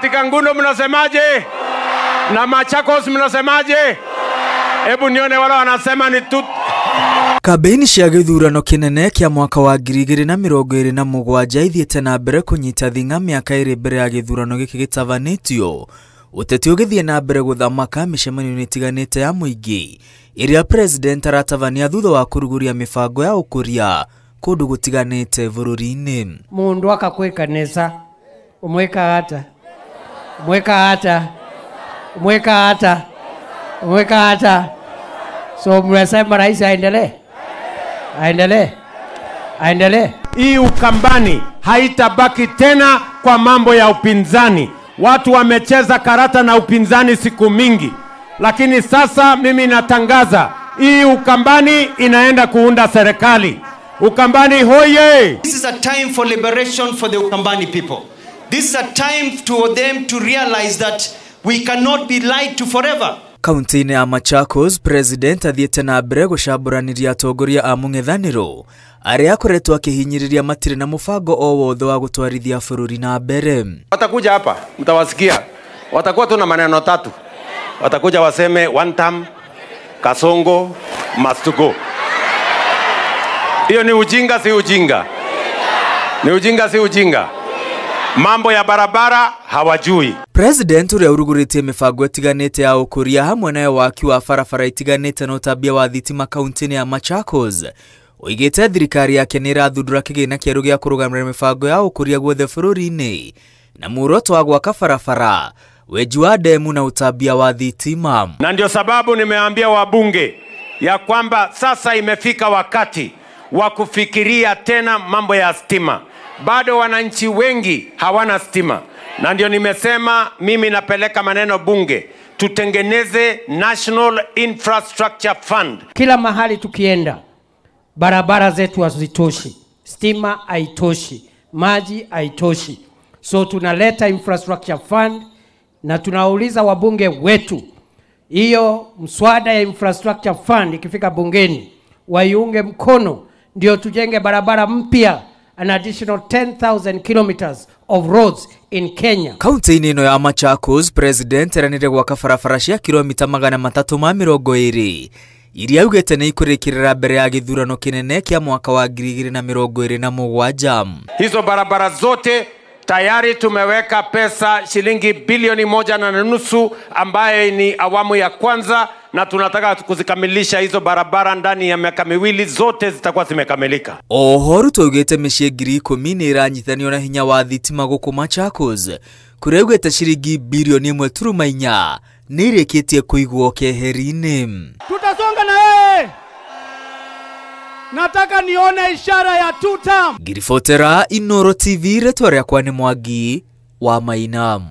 Na Kangundo mnasemaje? Na Machakos mnasemaje? Hebu nione wale wanasema ni tu. Kambeini cia gĩthurano kĩnene kĩa mwaka wa 2027 ithiĩte na mbere kũnyita thing'a mĩaka ĩrĩ mbere ya gĩthurano gĩkĩ gĩtabanĩtio. Ũteti ũgĩthiĩ na mbere gũthamaka mĩcemanio-inĩ ĩtiganĩte ya mũingĩ ĩrĩa president aratabania thutha wa kũrugũria mĩbango ya ũkũria kũndũ gũtiganĩte bũrũri-inĩ. Mundu akakwĩka nesa umweka hata umweka hata umweka hata umweka hata. So mnasema rais aendelee, aendelee, aendelee. Hii Ukambani haitabaki tena kwa mambo ya upinzani. Watu wamecheza karata na upinzani siku mingi, lakini sasa mimi natangaza hii Ukambani inaenda kuunda serikali. Ukambani hoye! This is a time for liberation for the Ukambani people. This is a time for them to realize that we cannot be lied to forever. Kaunti-inĩ ya Machakos, president athiĩte na mbere gũcambũranĩria atongoria a mũng'ethanĩro arĩa akoretwo akĩhinyĩrĩria matirĩ na mũbango o wothe wa gũtwarithia bũrũri na mbere. Watakuja hapa, mtawasikia. Watakuwa tu na maneno tatu. Watakuja waseme one term, Kasongo must go. Hiyo ni ujinga, si ujinga? Ni ujinga, si ujinga? Mambo ya barabara hawajui. President uria uruguritie mibango itiganite ya ukuria hamwe na waki wa barabara itiganite na utabia wa thitima kaunti-inĩ ya Machakos oigite thirikari yake nĩ ĩrathundũra kĩgĩna kĩerũ gĩa kũrũgamĩrĩra mĩbango ya ũkũria guothe bũrũri-inĩ na muoroto wa gwaka barabara, wenji wa demu na utabia wa thitima. Na ndio sababu nimeambia wabunge ya kwamba sasa imefika wakati wa kufikiria tena mambo ya stima. Bado wananchi wengi hawana stima. Na ndio nimesema mimi napeleka maneno bunge, tutengeneze National Infrastructure Fund. Kila mahali tukienda, barabara zetu hazitoshi, stima haitoshi, maji haitoshi. So tunaleta Infrastructure Fund na tunauliza wabunge wetu, hiyo mswada ya Infrastructure Fund ikifika bungeni waiunge mkono, ndio tujenge barabara mpya, an additional 10,000 kilometers of roads in Kenya. Kaunti-inĩ ĩno ya Machakos, president eranĩire gwaka barabara cia kilomita 320 iria augĩte nĩ ikũrĩkĩrĩra mbere ya gĩthurano kĩnene kĩa mwaka wa 2027. Hizo barabara zote tayari tumeweka pesa shilingi bilioni 1.5 ambaye ni awamu ya kwanza, na tunataka kuzikamilisha hizo barabara ndani ya miaka miwili, zote zitakuwa zimekamilika. Oho Ruto augĩte mĩciĩ 10,000 nĩ ĩranyitithanio na hinya wa thitima gũkũ Machakos, kũrĩa augĩte shilingi bilioni 1.4 nĩ irĩkĩtie kũigwo keheri-inĩ. Tutasonga na yeye. Nataka nione ishara ya two term. Ngiribotera Inoro TV, rĩtwa rĩakwa nĩ Mwangi wa Maina.